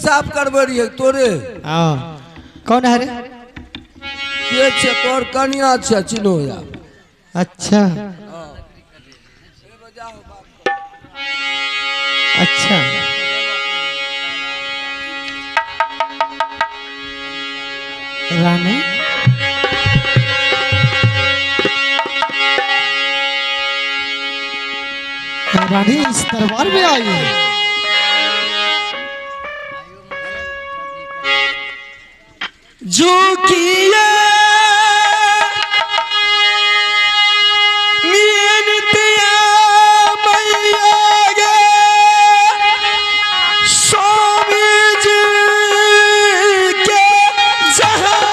साफ करबै रहियै तोरे। हाँ, कौन है रे? के छै तोर कनिया छै चिन्हो या। अच्छा अच्छा, रानी रानी इस दरबार में आई है। झुकिए मिनतिया मैया गे स्वामी जी के जहाँ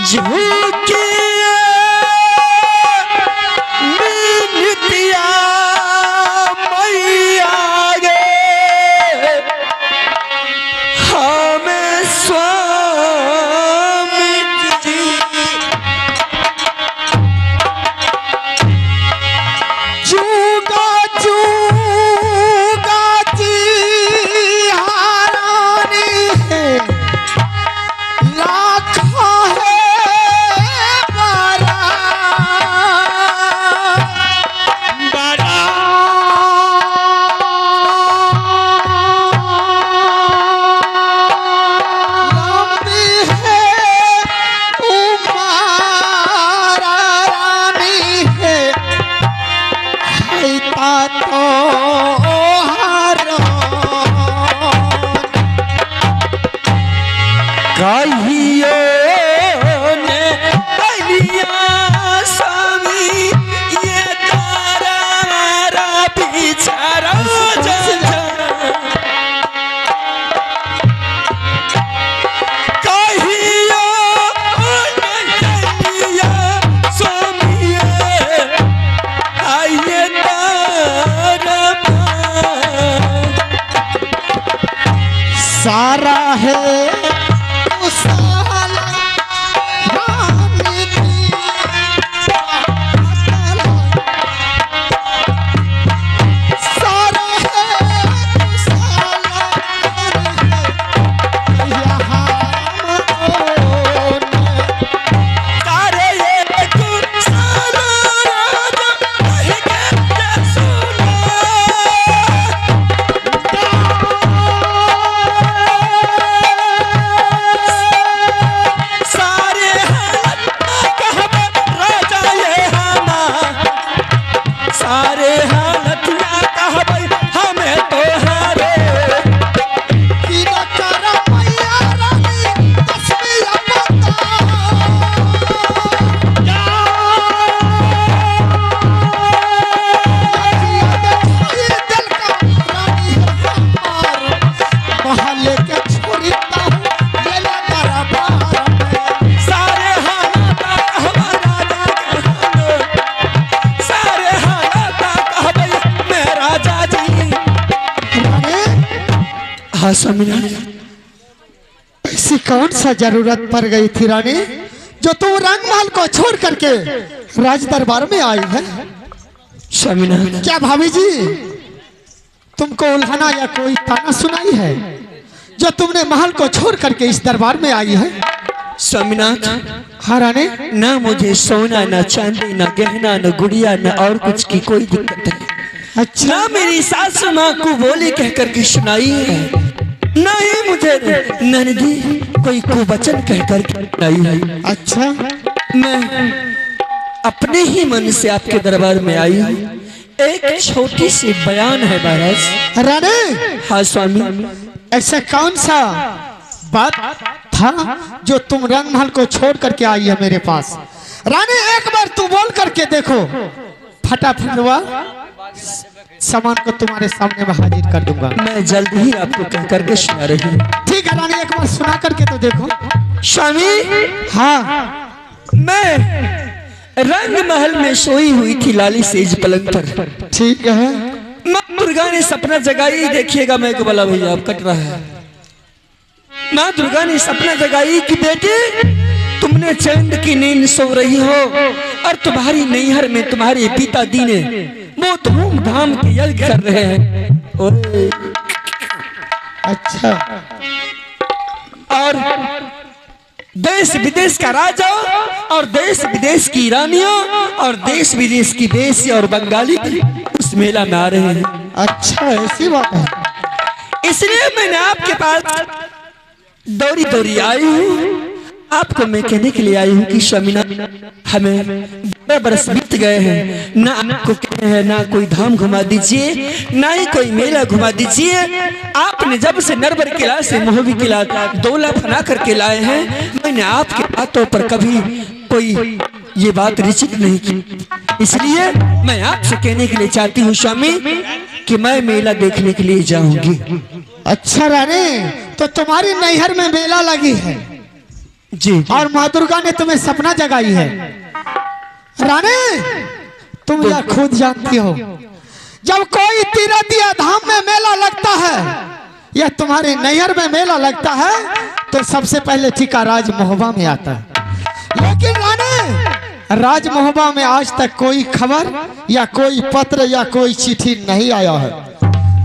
झुकिए मिनतिया मैया गे हमें स्वामी जी चूगा चूगा जी हारानी है, लाखों है बारा बड़ा लंबी है उमारा रानी है, हैता तो हारो। कहियो ने कहिया स्वामी ये तारा बिचारा जा कहियो ने कहिया स्वामी ये आइए तारा सारा है उसाला रानी की सारा है उसाला यहाँ तारे एक सारा राजा कह के सुना। सारे हालत कहब राजा ये हमा, सारे हालत ना कहब हमें तो हारे। सारे हालत कहब राजा के हमें, सारे हालत कहब मैं राजा जी। हाँ स्वामीनाथ, ऐसी कौन सा जरूरत पड़ गई थी रानी जो तुम रंगमहल को छोड़ करके राज दरबार में आई है? स्वामीनाथ, क्या भाभी जी तुमको उल्हाना या कोई ताना सुनाई है जो तुमने महल को छोड़ करके इस दरबार में आई है? स्वामीनाथ, हाँ रानी। ना मुझे सोना ना चांदी ना गहना ना गुड़िया ना और कुछ की कोई दिक्कत है। अच्छा, ना मेरी सासू माँ को बोली कह करके सुनाई है, ना ही मुझे ननदी कोई कुवचन कह करके सुनाई है। अच्छा, मैं अपने ही मन से आपके दरबार में आई हूँ। एक छोटी सी बयान है महाराज। रानी। हाँ स्वामी। ऐसा कौन सा बात था जो तुम रंगमहल को छोड़ करके आई है मेरे पास? रानी एक बार तू बोल करके देखो, फटाफट वह सामान को तुम्हारे सामने मैं हाजिर कर दूंगा। मैं जल्द ही आपको कह करके सुना रही हूँ। ठीक है रानी, एक बार सुना करके तो देखो। स्वामी। हाँ। मैं रंग महल में सोई हुई थी लाली सेज पलंग पर। ठीक है। माँ दुर्गा ने सपना जगाई, देखिएगा मैं को बोला भैया अब कट रहा है। माँ दुर्गा ने सपना जगाई कि बेटे तुमने चैन की नींद सो रही हो और तुम्हारी नैहर में तुम्हारे पिताजी ने वो धूमधाम के यज्ञ कर रहे हैं। अच्छा। और देश विदेश का राजा और देश विदेश की रानियों और देश विदेश की देसी और बंगाली उस मेला में आ रहे हैं। अच्छा, ऐसी बात है। इसलिए मैंने आपके पास दौड़ी दौड़ी आई हूँ। आपको मैं कहने के लिए आई हूँ कि स्वामीनाथ, हमें 12 बरस बीत गए हैं, ना आपको कहे हैं ना कोई धाम घुमा दीजिए, ना ही कोई मेला घुमा दीजिए। आपने जब से नरवर किला से महोबी किला दौला फना करके लाए हैं, मैंने आपके बातों पर कभी कोई ये बात रिचित नहीं की। इसलिए मैं आपसे कहने के लिए चाहती हूँ स्वामी कि मैं मेला देखने के लिए जाऊंगी। अच्छा रानी, तो तुम्हारी नैहर में मेला लगी है जी, और माँ दुर्गा ने तुम्हें सपना जगाई है। रानी, तुम यह खुद जानती हो, जब कोई तीर्थ या धाम में मेला लगता है या तुम्हारे नैहर में मेला लगता है तो सबसे पहले टीका राज महोबा में आता है। लेकिन रानी, राज महोबा में आज तक कोई खबर या कोई पत्र या कोई चिट्ठी नहीं आया है।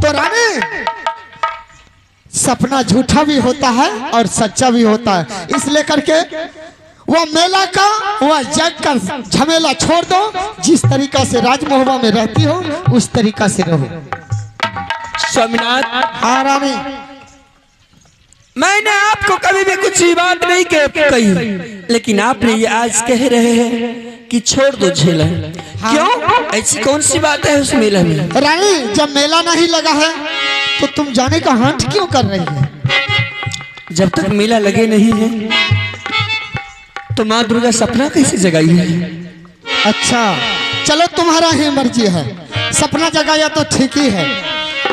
तो रानी, सपना झूठा भी होता है और सच्चा भी होता है। इसलिए करके वह मेला का वह जग का झमेला छोड़ दो। जिस तरीका से राजमहोबा में रहती हो उस तरीका से रहो। स्वामीनाथ। हाँ रानी, मैंने आपको कभी भी कुछ ही बात नहीं कही, लेकिन आपने ये आज कह रहे हैं कि छोड़ दो झेला। हाँ। क्यों, ऐसी कौन सी बात है उस मेले में? रानी, जब मेला नहीं लगा है तो तुम जाने का हंट क्यों कर रही है? जब तक मेला लगे नहीं है तो माँ दुर्गा सपना कैसे जगाई है? अच्छा, चलो तुम्हारा ही मर्जी है, सपना जगाया तो ठीक ही है।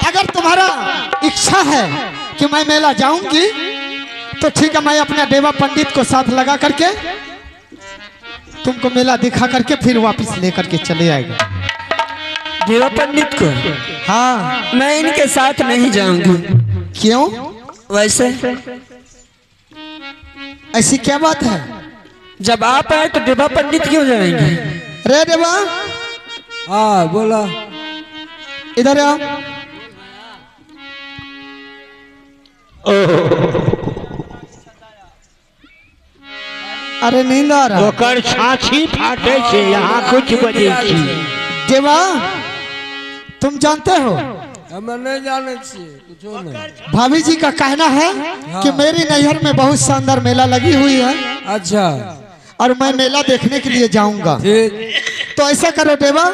अगर तुम्हारा इच्छा है कि मैं मेला जाऊंगी तो ठीक है, मैं अपने देवा पंडित को साथ लगा करके तुमको मेला दिखा करके फिर वापस लेकर के चले आएगा। देवा पंडित को? हाँ। मैं इनके साथ नहीं जाऊंगी। क्यों? वैसे ऐसी क्या बात है? जब आप आए तो देवा पंडित क्यों जाएंगे? रे देवा। हाँ बोला। इधर आओ। अरे नींद आ रहा। ओकर छाछी फाटे छे, यहाँ कुछ बजे छी। देवा, तुम जानते हो? हम नहीं जाने छी कुछो नहीं। भाभी जी का कहना है हाँ। कि मेरी नैहर में बहुत शानदार मेला लगी हुई है। अच्छा। और मैं मेला देखने के लिए जाऊंगा। तो ऐसा करो देवा,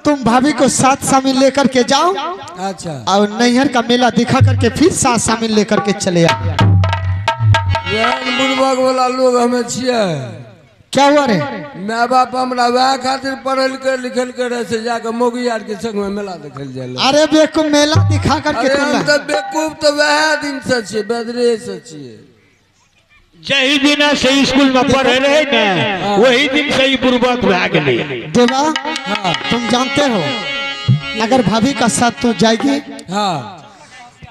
तुम भाभी को साथ शामिल लेकर के जाओ। अच्छा। और नैहर का मेला दिखा करके फिर साथ शामिल लेकर के चले आओ। बुढ़बक वाला लोग हमें छियै। क्या हुआ रे? My बाप हमरा वएह खातिर पढ़ल के लिखल के रहे से जाके मौगी यार के संग में मेला देखल जाए। अरे बेवकूफ, मेला दिखा करके हम तो बेवकूफ तो वएह दिन से छियै, बेदरे से छियै। जही दिन से स्कूल में पढ़े रहे ने वही दिन से ही बुड़बक भए गेलै। देवा, तुम जानते हो अगर भाभी का साथ तू जाएगी हाँ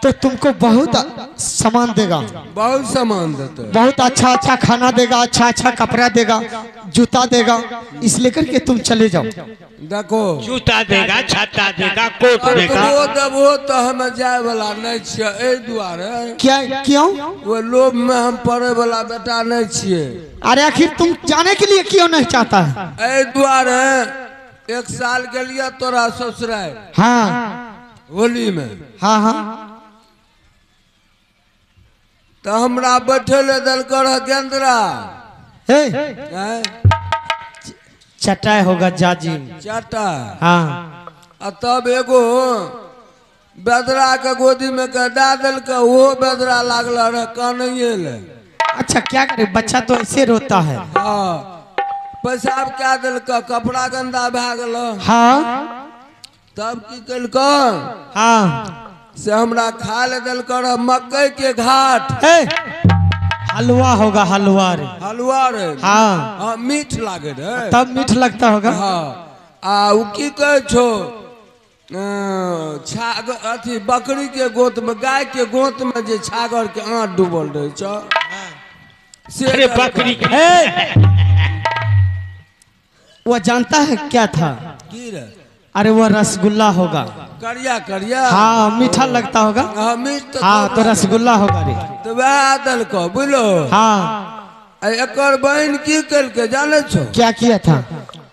तो तुमको बहुत सामान देगा। बहुत सामान देता है, बहुत अच्छा अच्छा खाना देगा, अच्छा अच्छा कपड़ा देगा, जूता देगा। इसलिए करके तुम चले जाओ। देखो जूता देगा, छाता देगा, कोट देगा। वो देबो तो हम जाए वाला नहीं छियै एहि दुआरे। क्या? क्यों? वो लोभ में हम पड़े वाला बेटा नहीं छियै। अरे आखिर तुम जाने के लिए क्यों नहीं चाहता है? एहि दुआरे एक साल के लिए तोरा ससुराल। हाँ। होली में। हाँ हाँ। तो हमरा बैठे ले दलकर गेंदरा। चटाई होगा जाजिम। चटा। हाँ। आ तब एगो बेदरा के गोदी में के दे देलकै, ओहो बेदरा लागल रहे कानैये ले। अच्छा क्या करे, बच्चा तो ऐसे रोता है। हाँ। पेशाब कए देलकै, कपड़ा गंदा भए गेल। हाँ। तब की केलकै? हाँ। से हमरा खा ले देलकै मकई के घाट। हलवा होगा, हलवा रे। हलवा रे। हाँ हाँ, मीठ लागे रे। तब मीठ लगता होगा। हाँ। आ उ की कहै छौ, छागर अथी बकरी के गोत में, गाय के गोत में जे छागर के आँट डूबल रहे छौ, से अरे बकरी के वो जानता है क्या था? की रे? अरे वो रसगुल्ला होगा। करिया करिया। हाँ मीठा लगता होगा। हाँ मीठ तो। हाँ तो रसगुल्ला होगा रे। तो वएह देलको बुझलो। हाँ। आ एकर बहिन की केलकै जानै छो? क्या किया था?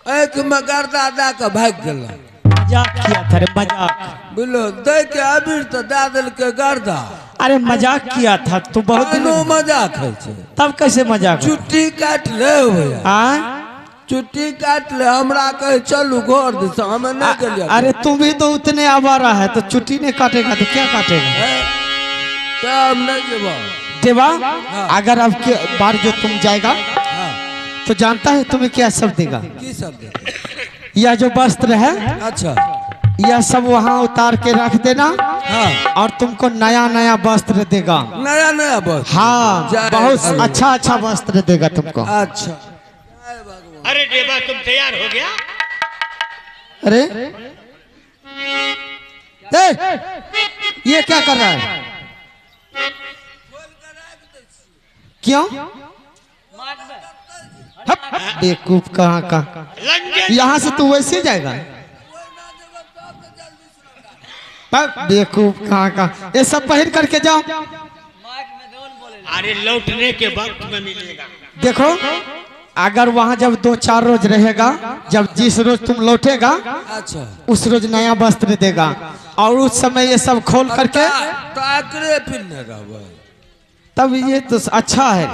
आँखि में गर्दा दए के भागि गेलै। मजाक किया था रे, मजाक। बुझलो दै के अबीर तऽ दए देलकै गर्दा। अरे मजाक किया था तू बहुत। एनो मजाक होइ छै। तब कैसे मजाक? चुट्टी काटि ले भैया। हाँ चुट्टी काटि ले, हमरा कहे चलू घर दिस, हमे नहि गेलियै। अरे तू भी तो उतने आवारा है तो चुट्टी नहीं काटेगा तो क्या काटेगा? तऽ हम नहि जेबौ। देवा अगर अब के बार जो तुम जाएगा हाँ तो जानता है तुम्हें क्या सब देगा? की सब देगा? यह जो वस्त्र है, अच्छा, यह सब वहाँ उतार के रख देना। हाँ और तुमको नया नया वस्त्र देगा। नया नया वस्त्र? हाँ बहुत अच्छा अच्छा वस्त्र देगा तुमको। अच्छा। अरे देवा तुम तैयार हो गया? अरे ए, ये क्या कर रहा है? क्यों बेवकूफ कहाँ का? यहाँ से तू वैसे जाएगा? बेवकूफ कहाँ का? ये सब पहन करके जाओ। अरे लौटने के वक्त में मिलेगा। देखो अगर वहाँ जब 2-4 रोज रहेगा, जब जिस रोज तुम लौटेगा, अच्छा, उस रोज नया वस्त्र देगा और उस समय ये सब खोल करके तब ये तो अच्छा है।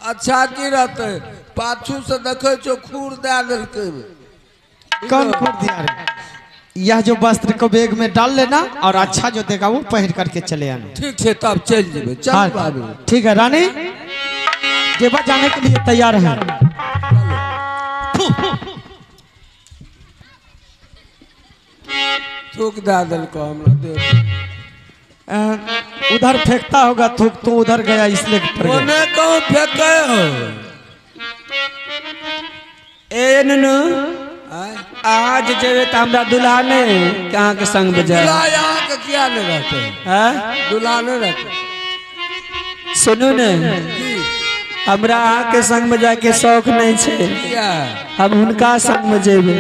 अच्छा की रहते? पाछू से देखे छो खूर दे देलकै। कौन खूर दिया रे? यह जो वस्त्र को बैग में डाल लेना और अच्छा जो देगा वो पहन करके चले आना। ठीक है तब चल जेबै। चल बाबू। ठीक है रानी, देवा जाने के लिए तैयार है। थूक दे देलको हमरा देव। उधर फेंकता होगा थूक, तो उधर गया इसलिए पड़ गया। ओने कहूं फेंके हो? ए नुनू आज जेबे त हमरा दुल्हा ने कहाँ के संग बजाय। दुल्हा यहाँ के किया नहीं रहते? हैं दुल्हा नहीं रहते। सुनू ने, हमरा अहाँ के संग में जाके शौक नहीं छे। हम हुनका संग में जेबे।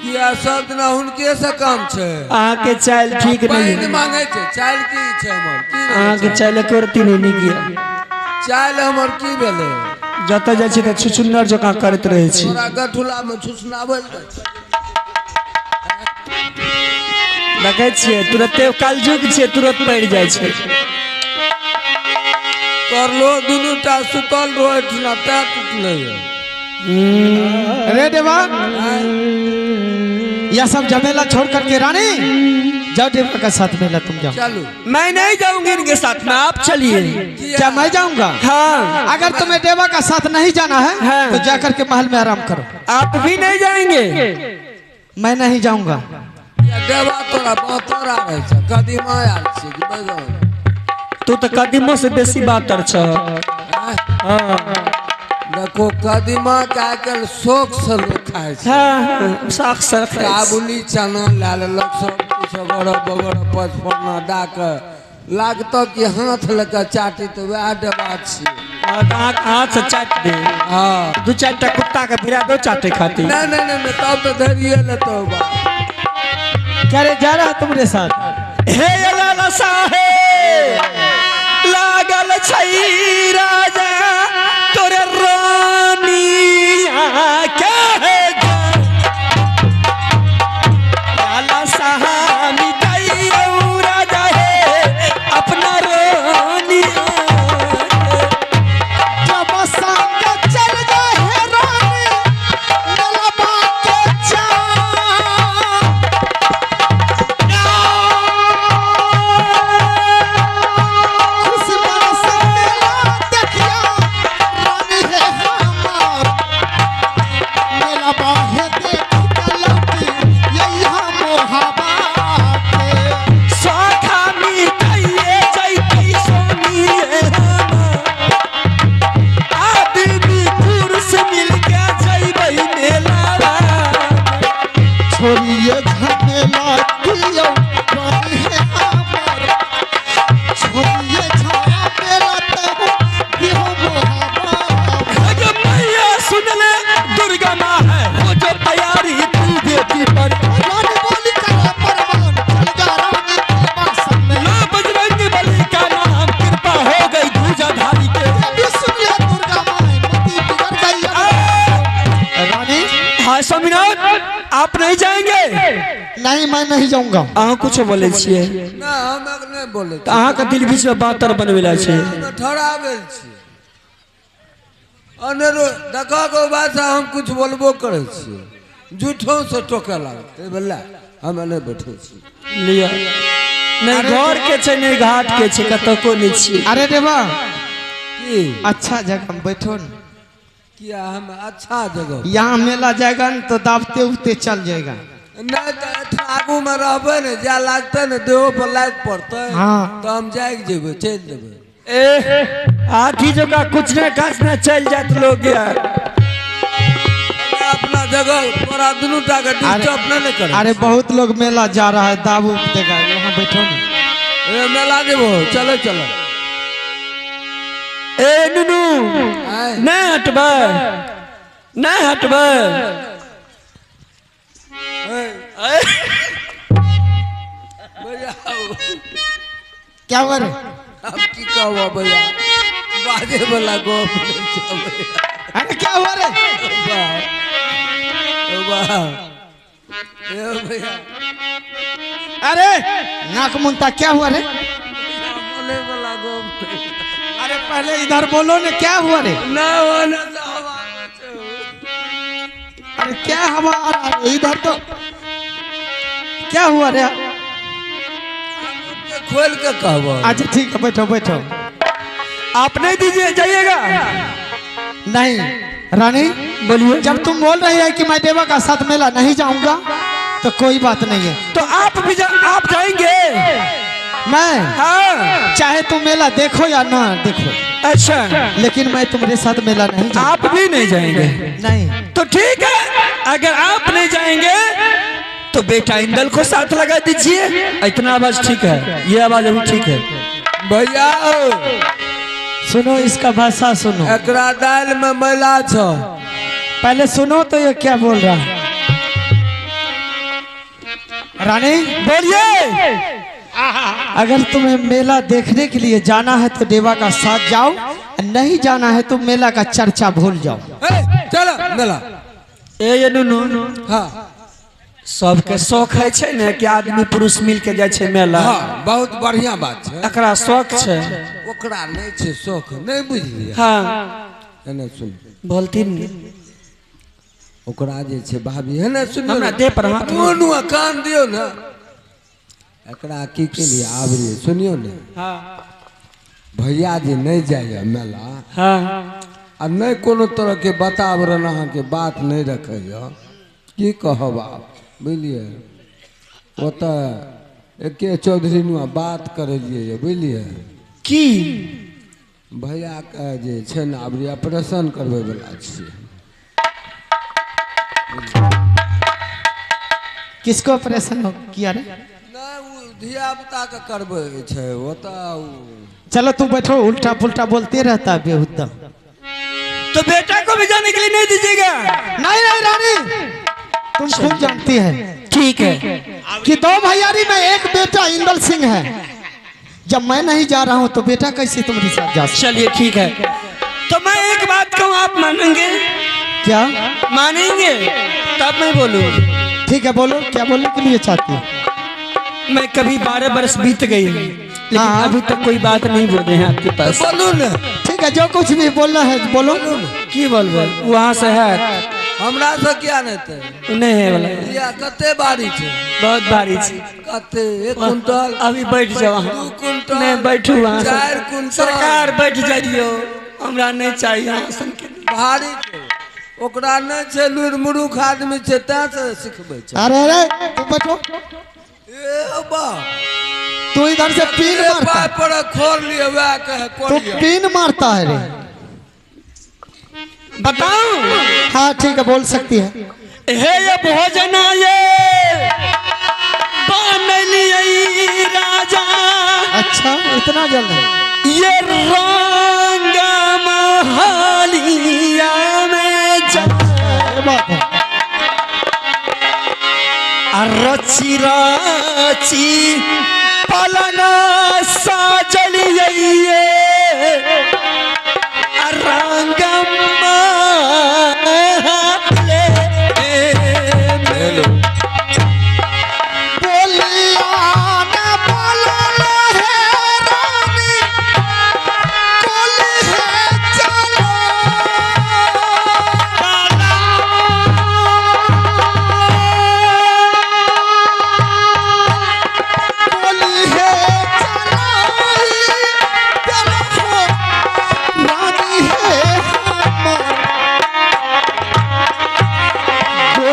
किया सब दिना हुनके से काम छे। अहाँ के चाल ठीक नहीं। पानि मांगे छे। चाल की छे हमर? अहाँ के चाल एको रत्ती नहीं नीक ये। चाल हमर की भेलै? जतऽ जाइ छी तऽ छुछुन्नर जकाँ करैत रहै छी। तोरा गठुला में छुछुनाबै देखै छियै तुरते कलयुग छियै, तुरंत पड़ि जाइ छै। करलो दुनू टा सुतल रहो एहिठिना तैं टूटलै। अरे देवा यह सब झमेला छोड़ करके रानी जाओ देवा का साथ मेला तुम जाओ। चलो मैं नहीं जाऊंगी इनके साथ में, आप चलिए। क्या मैं जाऊंगा? हाँ अगर तुम्हें देवा का साथ नहीं जाना है, हाँ। तो जाकर के महल में आराम करो। आप भी नहीं जाएंगे? मैं नहीं जाऊंगा। देवा तोरा बातर आबै छै, कदीमा आयल छै कि बैगन? तू तो कदीमो से बेसी बातर छ। हाँ देखो कदीमा के आइकाल्हि शौक से लोक खाइ छै। हाँ शौक से खाइ छै। काबुली चना लए लेलक सब किछु अगरम बगरम पचफोरना दए कऽ लागतौ कि हाथ लऽ कऽ चाटी तऽ वएह देवा छियै। हाथ से चाटि दे। हाँ 2-4 टा कुत्ता के भिड़ा दो चाटे खातिर। नहीं नहीं नहीं तब तो धरिए लेतौ बा। क्या रे जा रहा तुम्हारे साथ? हे लाला साहेब लागल छै राजा तोरे रानिया के लाला साहब मिटाइयो राजा हे अपना रानिया। जब संग चल जाए रानी नलबा के खुश बरस मेला देखिया स्वामीनाथ, आप नहीं जाएंगे? नहीं, मैं नहीं जाऊंगा। अहाँ कुछ बोले छियै? ना, हम नहीं बोले। तऽ अहाँके दिल बीच में बातर बनवेला छै। हम ठहरावेल छी अनेरो देखा के बात हम कुछ बोलबो करै छियै, झूठो से टोके लागतै बल्ला हम नहि बैठे छी। लिअ, नहीं घर के छै नहीं घाट के छै, कतको नहीं छियै। अरे देवा की अच्छा जगह में बैठो न, किया हम अच्छा जगह यहाँ मेला जाएगा न तो दाबते उबते चल जाएगा। नहीं तो आगू में रहबै ने, जा लागतै ने देहो पर लाग पड़तै। हाँ। तो हम जाग जेबै, चलि जेबै। ए हाथी जका कुछ न खास न चल जात लोग यार। अपना जगह तोरा दुनू टा के डिस्टर्ब नहीं ने करे। अरे बहुत लोग मेला जा रहा है, दाब उब देगा, वहाँ बैठो न। ए मेला जेबो, चलो चलो। ए नुनू नहीं हटबै, नहीं हटबै। भैया क्या हुआ रे? अब की कहबो भैया, बाजे वाला गप नहीं छै भैया। अरे क्या हुआ रे? वाह ए भैया, अरे नाक मुंता क्या हुआ रे? बोले वाला गप। अरे पहले इधर बोलो ना, क्या हुआ रे? ना होना तो हवा आबै छै। अरे क्या हवा आ रहा है इधर? तो क्या हुआ रे? खोल के कहबो। अच्छा ठीक है, बैठो बैठो। आप नहीं दीजिए जाइएगा। नहीं रानी बोलिए। जब तुम बोल रही है कि मैं देवा का साथ मेला नहीं जाऊंगा तो कोई बात नहीं है। तो आप भी आप जाएंगे? मैं? हाँ। चाहे तुम मेला देखो या ना देखो। अच्छा। लेकिन मैं तुम्हारे साथ मेला नहीं जाऊंगा। आप भी नहीं जाएंगे? नहीं। तो ठीक है, अगर आप नहीं जाएंगे तो बेटा इंदल को साथ लगा दीजिए। इतना आवाज ठीक है, ये आवाज अभी ठीक है। भैया सुनो, इसका भाषा सुनो। एकरा दाल में मैला छो। पहले सुनो तो ये क्या बोल रहा है। रानी बोलिए। अगर तुम्हें मेला देखने के लिए जाना है तो देवा का साथ जाओ, नहीं जाना है तो मेला का चर्चा भूल जाओ। चलो मेला। ए ये नुनू। हाँ। सबके शौक है छै ने कि आदमी पुरुष मिल के जाय छै मेला। हाँ, बहुत बढ़िया बात छै। एकरा शौक छै, ओकरा नहीं छै शौक, नहीं बुझलियै। हाँ। एने सुन, बोलथिन ओकरा जे छै भाभी है ने, सुन हमरा देह पर हाथ नुनू कान दियौ ने। एकरा की के लिए आब रे, सुनियो ने। हाँ। भैया जे नहीं जाइए मेला। हाँ। आ नहीं कोनो तरह के वातावरण अहाँ के बात नहीं रखैया, की कहब आप, बुझलियै। ओतऽ एके चौधरी नुआ बात करलियै, बुझलियै। की भैया के जे छै ने आब ऑपरेशन करबै वाला छियै। किसको ऑपरेशन किया रे? नहीं, वो धिया पुता के करबै छै ओतऽ। चलो तुम बैठो, उल्टा पुल्टा बोलते रहता है बेहुदा। तो बेटा को भी जाने के लिए नहीं दीजिएगा? नहीं नहीं रानी, तुम खूब जानती है। ठीक है कि दो भैयारी में एक बेटा इंदल सिंह है, जब मैं नहीं जा रहा हूँ तो बेटा कैसे तुम्हारे साथ जा सकता? चलिए ठीक है, तो मैं एक बात कहूँ, आप मानेंगे? क्या मानेंगे? तब मैं बोलूँ। ठीक है बोलो, क्या बोलने के लिए चाहती हो? मैं कभी 12 बरस बीत गई लेकिन अभी तक कोई बात नहीं बोले हैं आपके पास। बोलू ना। ठीक है, जो कुछ भी बोलना है बोलो। की बोल बोल वहाँ से है हमरा से क्या नहीं थे नहीं है बोला या कते बारी छे, बहुत भारी छे। कते 1 कुंटल अभी बैठ जाओ, 2 कुंटल नहीं बैठू वहाँ 4 कुंटल। सरकार बैठ जाइयो, हमरा नहीं चाहिए आसन के। भारी छे ओकरा नहीं छे, लुर मुरुख आदमी छे तैं से सिखबै छे। अरे अरे तू बैठो। ए बा तू इधर से पीन मारता है, पर खोल लिए वह कहे तू पीन मारता है रे। बताऊं? हाँ ठीक है, बोल सकती है। हे ये भोजन ये बनलियै राजा। अच्छा इतना जल्द? ये रंग महलिया में जा बात है। रची रची पलंग साजलियै रंग महले।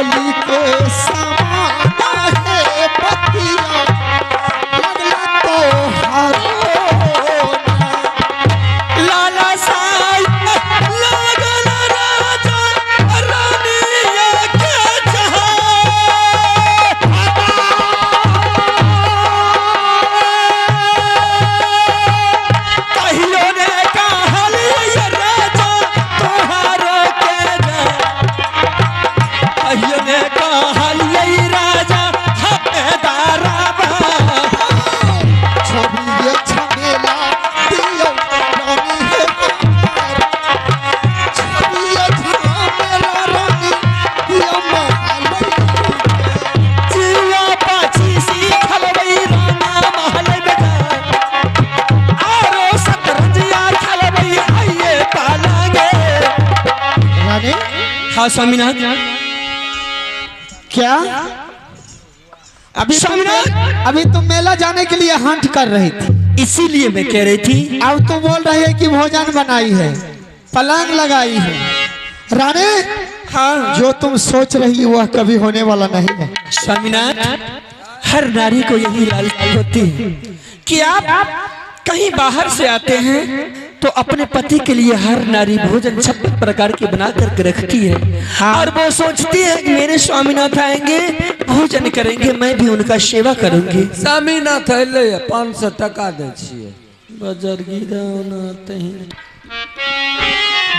डोली के समान है बतिया लगल तो हारो लाला साई लागल राजा रानिया के जहां। कहियो ने कहल ये राजा तोहारो के जा, कहियो ने कहल ये राजा हमें दाराबा। छोड़िए झमेला दियो रानी है मार, छोड़िए झमेला रानी दियो मार। जिया पाछी सीखलबै रामा महल में जा, आरो सतरंजिया खेलबै आइए पालांगे। रानी हाँ स्वामीनाथ। क्या अभी स्वामीनाथ? अभी तुम मेला जाने के लिए हंट कर रही थी, इसीलिए मैं कह रही थी। अब तुम बोल रही है कि भोजन बनाई है, पलंग लगाई है। रानी हाँ जो तुम सोच रही हो वह कभी होने वाला नहीं है। स्वामीनाथ, हर नारी को यही लालसा होती है कि आप कहीं बाहर से आते हैं तो अपने पति के लिए हर नारी भोजन 56 प्रकार के बना करके रखती है। हाँ। और वो सोचती है कि मेरे स्वामीनाथ आएंगे, भोजन करेंगे, मैं भी उनका सेवा करूंगी। स्वामीनाथ एलै 500 टका दै छियै।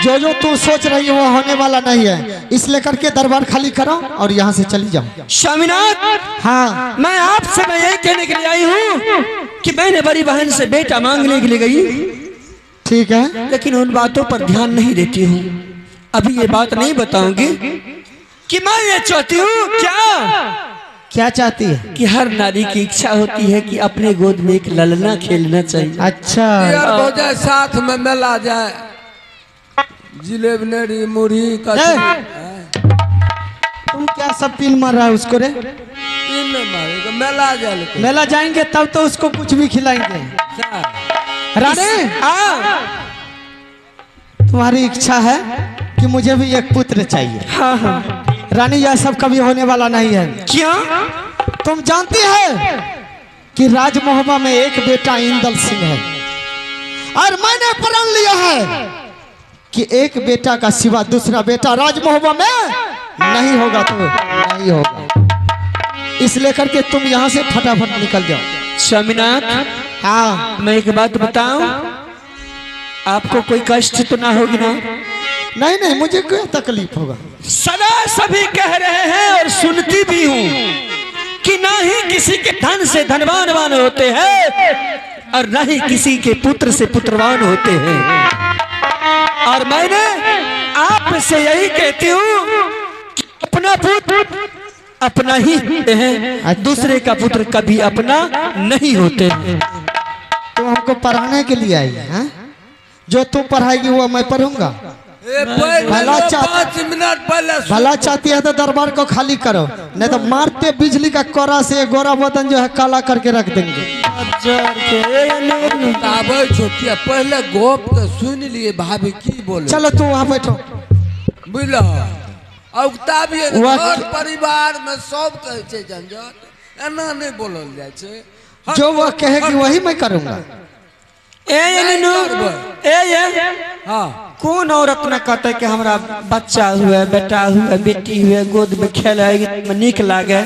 जो जो तुम सोच रही हो वो होने वाला नहीं है, इसलिए करके दरबार खाली करो और यहाँ से चली जाओ। स्वामीनाथ हाँ मैं आपसे मैं यही कहने के लिए आई हूँ कि मैंने बड़ी बहन से बेटा मांगने के लिए गई, ठीक है, लेकिन उन बातों पर ध्यान नहीं देती हूँ। अभी ये बात नहीं बताऊंगी कि मैं ये चाहती हूँ। क्या क्या चाहती है? कि हर नारी की इच्छा होती है कि अपने गोद में एक ललना खेलना चाहिए। अच्छा यार भौजाई साथ में मेला जाए, जिलेबी नेरी मुरही कचरी। तुम क्या सब पीन मार रहा है उसको रे? पीन नहीं मारेगा, मेला जाए। मेला जाएंगे तब तो उसको कुछ भी खिलाएंगे। रानी तुम्हारी इच्छा है कि मुझे भी एक पुत्र चाहिए। हाँ हाँ। रानी यह सब कभी होने वाला नहीं है। क्यों? तुम जानती है कि राजमोहबा में एक बेटा इंदल सिंह है और मैंने प्रण लिया है कि एक बेटा का सिवा दूसरा बेटा राजमोहबा में नहीं होगा तो नहीं होगा। इसलिए करके तुम यहाँ से फटाफट निकल जाओ। स्वामीनाथ हाँ मैं एक बात बताऊं, आपको कोई कष्ट तो ना होगी ना? नहीं नहीं, मुझे कोई तकलीफ होगा। सदा सभी कह रहे हैं और सुनती भी हूँ कि ना ही किसी के धन से धनवान वान होते हैं और ना ही किसी के पुत्र से पुत्रवान होते हैं। और मैंने आपसे यही कहती हूँ कि अपना पुत्र अपना ही होते हैं। अच्छा। दूसरे का पुत्र कभी अपना नहीं होते हैं। तुम हमको पढ़ाने के लिए आई है? जो तुम पढ़ाएगी वो मैं पढ़ूंगा। भला 5 मिनट पहले भला चाहती है तो दरबार को खाली करो, नहीं तो मारते बिजली का कोरा से गोरा बदन जो है काला करके रख देंगे। पहले गोप के सुन लिए भाभी की बोले। चलो तुम वहाँ बैठो। बुझल घर परिवार में सब कहै छै झंझट, एना नहीं बोलल जाइ छै। जो वह कहेगी वही मैं करूंगा। ए ए हाँ कौन औरत न कहते कि हमरा बच्चा हुए, बेटा हुए, बेटी हुए, गोद में खेले निक लागे।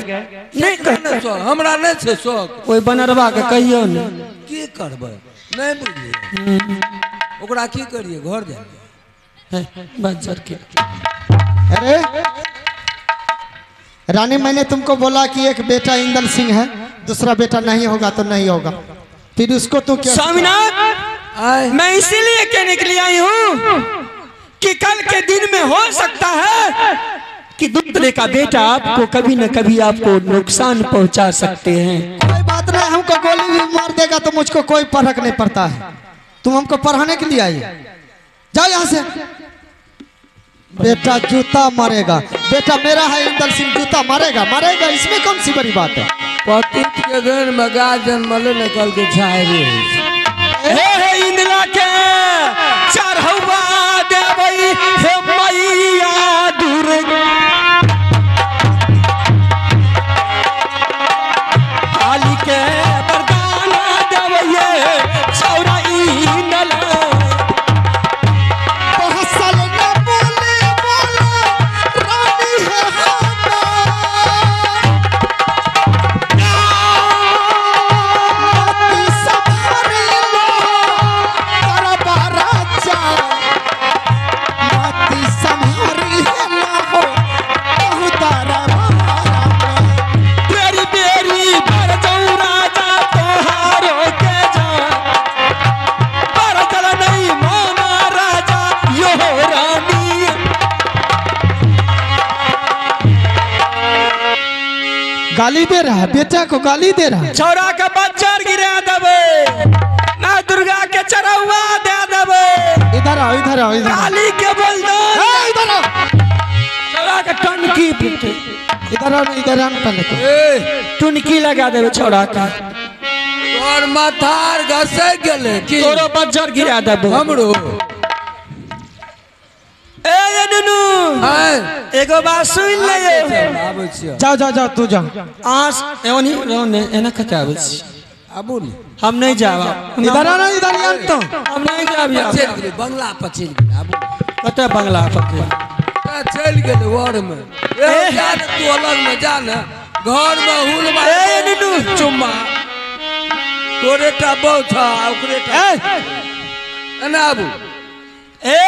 नहीं कहते, हमरा नहीं छै शौक। कोई बनरवा के कहियो ने की करबै, नहीं बुझलियै ओकरा की करिए, घर जाए बजर के। अरे रानी मैंने तुमको बोला कि एक बेटा इंदल सिंह है, दूसरा बेटा नहीं होगा तो नहीं होगा, फिर उसको तो क्या? स्वामीनाथ मैं इसीलिए कहने के लिए आई हूँ कि कल के दिन में हो सकता है कि दूसरे का बेटा आपको कभी न कभी आपको नुकसान पहुंचा सकते हैं। कोई बात नहीं, हमको गोली भी मार देगा तो मुझको कोई फर्क नहीं पड़ता है। तुम हमको पढ़ाने के लिए आई, जाओ यहाँ से। बेटा जूता मारेगा, बेटा मेरा है इंदल सिंह, जूता मारेगा मारेगा, इसमें कौन सी बड़ी बात है? पतित के घर में गाय जन्मले निकल के छाए हे हे इंदिरा के चढ़वा देवई हे मैया दुर्गा। गाली दे रहा है, बेटा को गाली दे रहा है। छौड़ा के बच्चर गिरा देबे ना, दुर्गा के चढ़ौआ दे देबे। इधर आओ, इधर आओ, इधर गाली के बोल दो। इधर आओ, छौड़ा के टनकी इधर आओ, इधर आओ पहले तो टुनकी लगा देबे छौड़ा का। तोर माथार घसक गेले की तोरो बज्जर गिरा देबो हमरो। ए नुनू एगो बात सुन ले। आबै छियै, जाओ जाओ जाओ, तू जाओ। आस एवनी रहो ने एना कते आबै छी। आबू ने, हम नहीं जाब। इधर आ ना, इधर आन तो हम नहीं जाब। चलि गेलै बंगला पर, चलि गेलै। आबू कते बंगला पर चलि गेलै वर में। ए जा ने तू अलग में जा ने, घर में हुल मार। ए नुनू चुम्मा तोरे टा बहु छ ओकरे टा। एना आबू। ए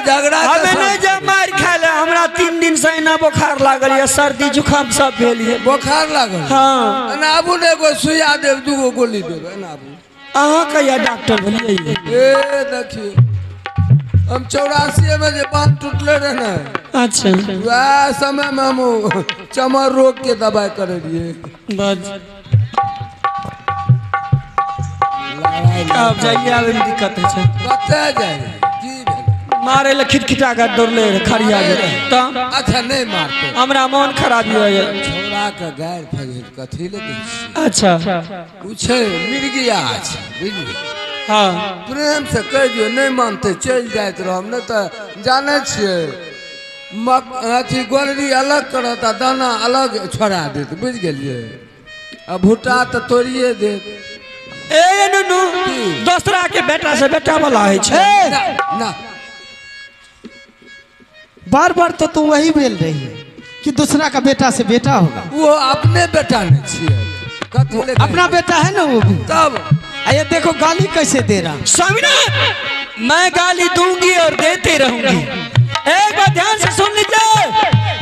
झगड़ा हमें नहीं जा मार खाए ले। हमरा 3 दिन से एना बोखार लागल ये, सर्दी जुकाम सब भेल ये। बोखार लागल? हाँ। एना आबू ने, एगो सुइया देब, 2 गो गोली देब। एना आबू। अहाँ कहिया डॉक्टर भेलियै? ए देखियौ, हम 84 में जे बांध टूटले रहे ने, अच्छा वएह समय में हम चमर रोग के दवाई करे रहियै। बस अब जाइए, आबे में दिक्कत है छै। कतऽ जाइ? की भेल? मारे ले खिटखिटा के दौड़ले रहे खड़िया जे। तऽ अच्छा नहीं मारते, हमरा मन खराब हो गेल। छौड़ा के गारि फजल कथी ले दै छियै? अच्छा उ छै मिर्गिया छै, बुझलियै? हाँ प्रेम से कहि दियौ, नहीं मानते चलि जाइत रहब, नहि तऽ जानै छियै अथी गोलरी अलग करत आ दाना अलग छोड़ा देत, बुझि गेलियै? आ भुट्टा तऽ तोड़िए देत। ए नुनू दोसरा के बेटा से बेटा वाला है छै ना। बार बार तो तू वही बोल रही है कि दूसरा का बेटा से बेटा होगा। वो अपने बेटा नहीं छियै, अपना बेटा है ना वो भी। तब ये देखो गाली कैसे दे रहा। स्वामीनाथ मैं गाली दूंगी और देती रहूंगी। एक बार ध्यान से सुन लीजिए,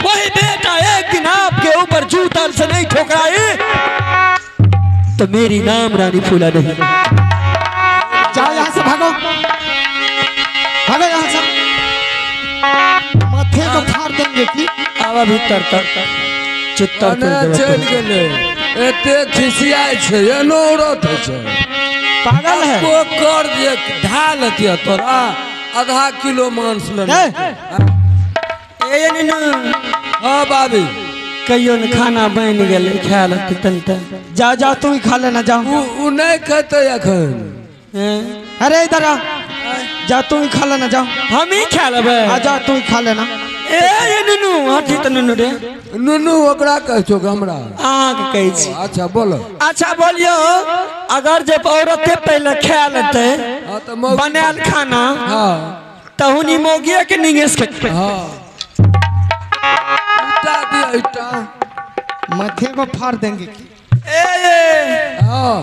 वही बेटा एक दिन आपके ऊपर जूता से नहीं ठोकराई तो मेरी नाम रानी फूला नहीं। जाओ यहाँ से, भागो भागो यहाँ से, माथे को फाड़ देंगे की। आवा भीतर तक चित्तर चलि गेलै। एते खिसियाइ छै, एनो औरत होइ छै, पागल है। को कर जे ढा लेतिय तोरा, आधा किलो मांस लेने। ए नुनू। हाँ बाबी कहियो न खाना बनि गेलै, खा लेतै तनिटा। जाओ जाओ तू ही खा लेना, जाओ। उ नहीं खेतै एखन। अरे इधर आ, जा तू ही खा लेना, जाओ। हम ही खा लेबै। आ जा तू ही खा लेना। ए नुनू हटी त नुनू रे। नुनू ओकरा कहै छौ हमरा? अहाँके कहै छी। अच्छा बोलो। अच्छा बोलियो, अगर जब औरते पहले खा लेतै बनायल खाना, हाँ तऽ हुनी मौगिया के निंगेस के। हाँ ईटा दिया, ईटा माथे को फाड़ देंगे। ए हाँ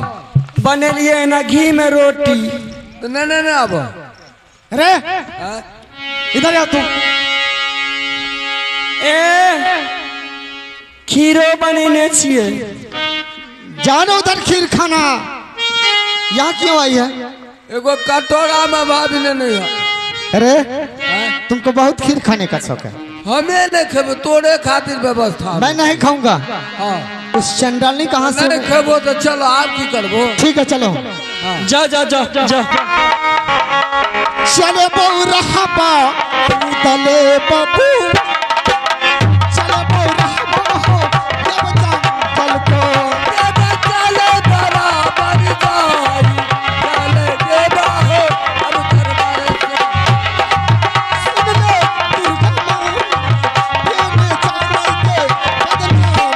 बनेलिए ना घी में रोटी। तो नहीं नहीं नहीं आब। अरे इधर आ तू। ए खीरो बनेने छियै। जानो उधर खीर खाना, यहाँ क्यों आई है? एगो कटोरा में भाभी ने नहीं है। अरे तुमको बहुत खीर खाने का शौक है। हमें नहीं खेबो, तोरे खातिर व्यवस्था। मैं नहीं खाऊंगा। हाँ उस चंडालनी कहाँ से नहीं खेबो तो चलो आप की करबो। ठीक है चलो। हाँ। जा जा जा जा। चले बहु रहबा तले बाबू, चले बहु रहबा हो देवता कल को, चले बराबर जाई, चले देवा हो अब दरबार से। सुन ले दुर्गा मां प्रेम चावल के बदनाम,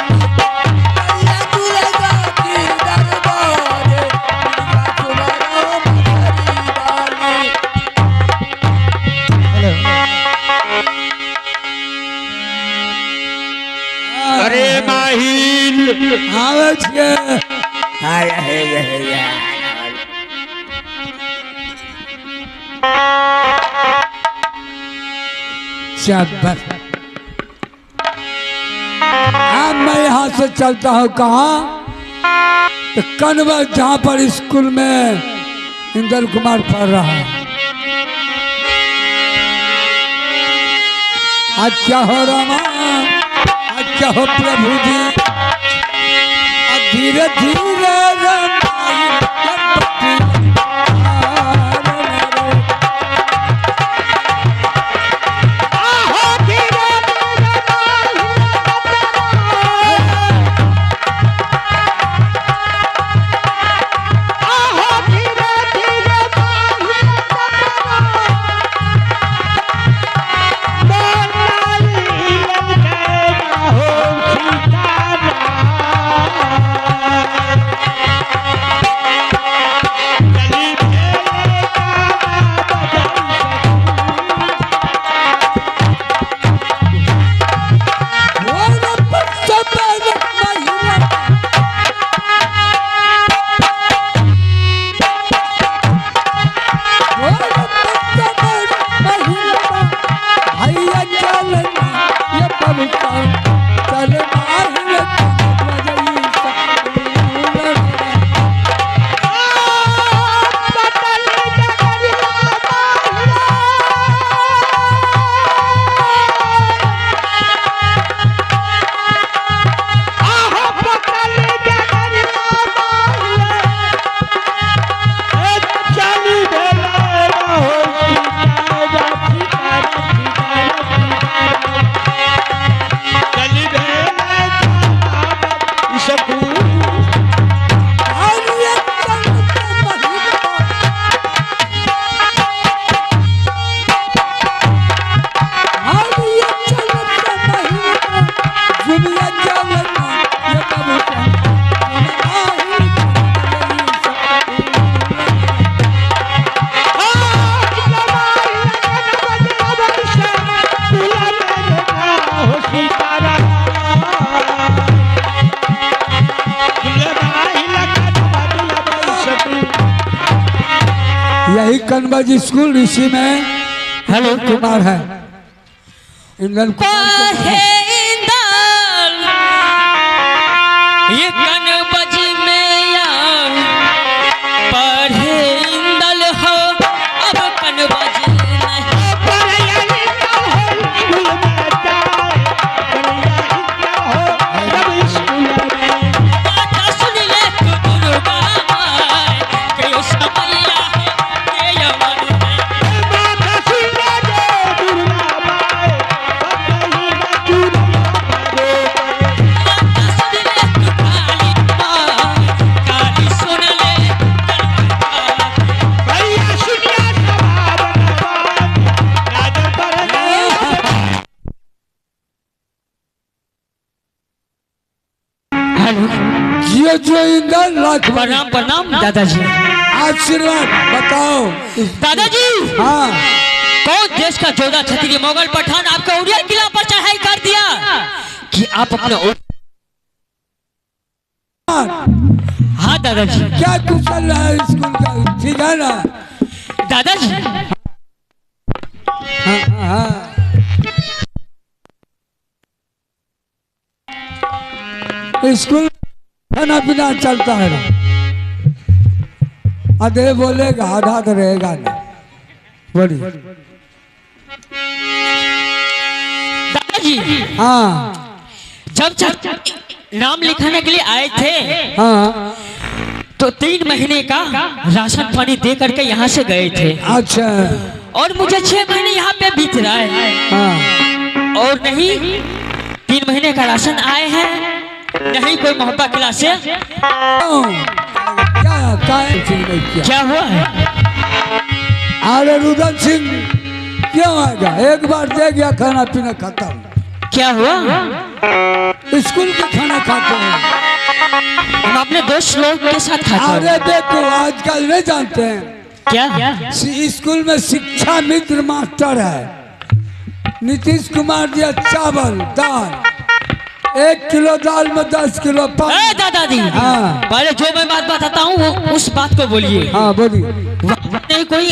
या दुर्गा की दरबार दुर्गा सुनाओ मरी बानी। अरे माहिल आबै छियै। शाबाश। अब मैं यहाँ से चलता हूँ कहाँ? तो कनवर, जहाँ पर स्कूल में इंदर कुमार पढ़ रहा है। अच्छा हो रामा, अच्छा हो प्रभु जी। धीरे धीरे यही कनबज स्कूल ऋषि में हेलो कुमार है। इंदल कुमार ये कनबज में पढ़े इंदल हो अब कनबज प्रणाम प्रणाम दादाजी, आशीर्वाद। बताओ दादाजी, हाँ कौन देश का जोधा क्षत्रिय मुगल पठान आपका उड़िया किला पर चढ़ाई कर दिया कि आप अपने हाँ दादाजी क्या कुशल रहा है स्कूल का, ठीक है ना दादाजी? हाँ हाँ स्कूल खाना पीना चलता है ना, आधे बोलेगा आधा तो रहेगा ना। बोलिए दादाजी। हाँ जब नाम लिखाने के लिए आए थे, हाँ तो 3 महीने का राशन पानी दे करके यहाँ से गए थे। अच्छा। और मुझे 6 महीने यहाँ पे बीत रहा है। हाँ। और नहीं 3 महीने का राशन आए हैं, नहीं कोई मोहब्बत किला से। क्या क्या हुआ है? अरे रुदन सिंह क्यों आ गया? एक बार दे गया खाना पीना खत्म। क्या हुआ? स्कूल के खाना खाते हैं हम, अपने दोस्त लोग के साथ खाते हैं। अरे देखो आजकल नहीं जानते हैं क्या स्कूल में शिक्षा मित्र मास्टर है नीतीश कुमार जी। चावल दाल 1 किलो दाल में 10 किलो पानी। दादाजी हाँ पहले जो मैं बात बताता हूँ वो उस बात को बोलिए। हाँ बोलिए। नहीं कोई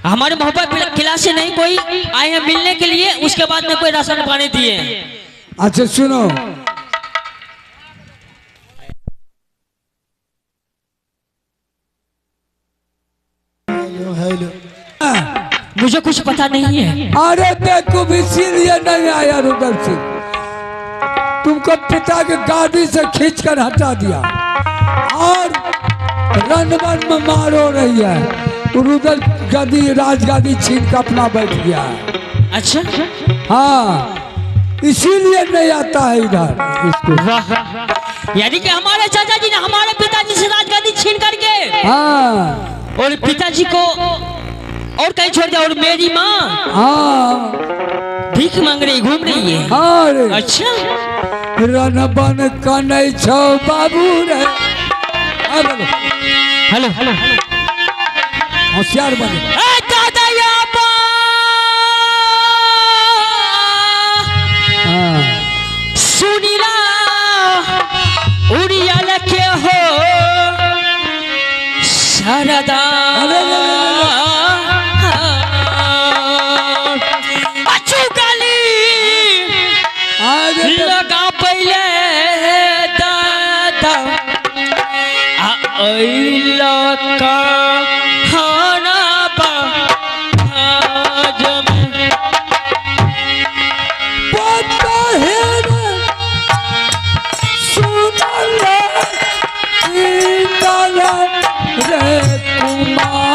हमारे मोहब्बत किला से नहीं कोई आए हैं मिलने के लिए, उसके बाद में कोई राशन पानी दिए। अच्छा सुनो, हेलो हेलो मुझे कुछ पता नहीं है। अरे बेवकूफ इसीलिए नहीं आया रुदल सिंह। तुमको पिता के गाड़ी से खींच कर हटा दिया और रनवन में मार हो रही है। रुदल गदी राजगादी छीन कर अपना बैठ गया है। अच्छा। हाँ, इसीलिए नहीं आता है इधर इसको। वाह, यानी कि हमारे चाचा जी ने हमारे पिताजी से राजगादी छीन करके, हाँ, और पिताजी को और कहीं छोड़ दिया, और मेरी माँ, हाँ, भीख मांग रही, घूम रही है। हाँ रे। अच्छा। रनबन कनै छौ बाबू रे। हेलो हेलो, होशियार बने। सुनीला उड़िया लखे हो शारदा अच्छू गाली लगा पहले दादा आ का खाना बाज में पता है रे कुमार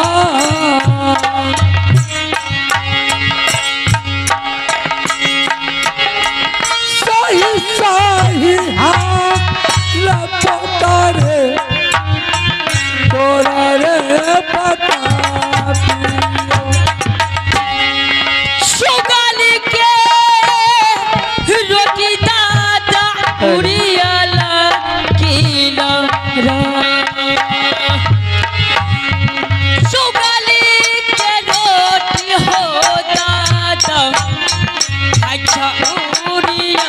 सही सही लपता रे तोरा रे पता सुगाली के रोटी दादा उड़ियाला किला रा सुगाली के रोटी हो दादा अच्छा उड़िया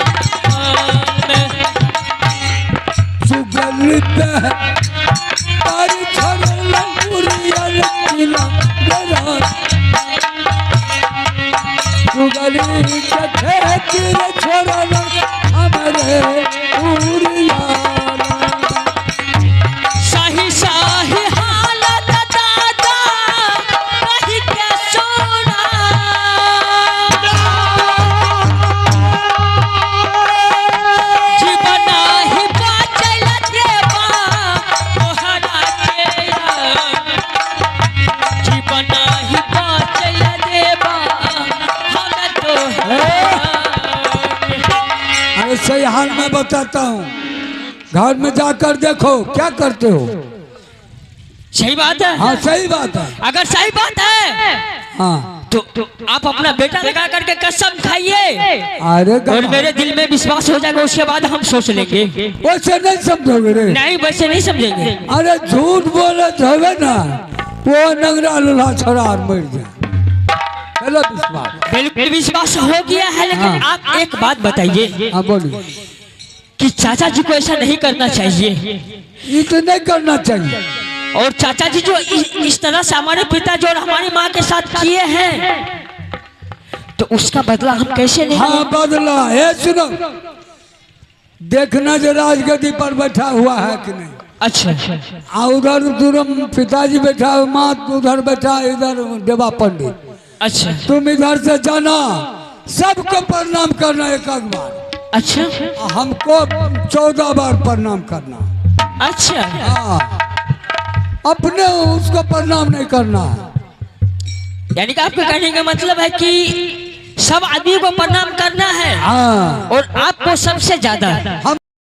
में सुगल पे पर छड़ल उड़िया किला रा सुगली के खेत रे छोड़ल हमरे उड़िया सही सही हालत दादा कही के सोना जीवन ही बाचल देवा तोहरा के जीवन ही बाचल देवा हम तोहरा। ऐसे ही हाल मैं बताता हूँ, घर में जाकर देखो क्या करते हो। सही बात है। हाँ सही बात है। अगर सही बात है, हाँ, तो आप अपना बेटा लगा करके कसम खाइए। अरे और मेरे दिल में विश्वास हो जाएगा, उसके बाद हम सोच लेंगे। वैसे नहीं समझोगे रे। नहीं, वैसे नहीं समझेंगे। अरे झूठ बोले थे ना, वो नंगरा लोला छोड़ा मर जाए। चलो विश्वास, बिल्कुल विश्वास हो गया है। लेकिन हाँ। आप एक बात बताइए। हाँ बोलिए। कि चाचा जी को ऐसा नहीं करना चाहिए। ये तो नहीं करना चाहिए। और चाचा जी जो इस तरह से हमारे पिताजी और हमारी माँ के साथ किए हैं, तो उसका बदला हम कैसे लेंगे? हाँ बदला है, सुनो, देखना जो राजगद्दी पर बैठा हुआ है कि नहीं। अच्छा। उधर तुरंत पिताजी बैठा, माँ उधर बैठा, इधर देवा पंडित। अच्छा। तुम इधर से जाना, सबको प्रणाम करना एक एक बार। अच्छा। हमको 14 बार प्रणाम करना। अच्छा। हाँ, अपने उसको प्रणाम नहीं करना। यानी कि आपके कहने का मतलब है कि सब आदमी को प्रणाम करना है। हाँ। और आपको सबसे ज्यादा। हम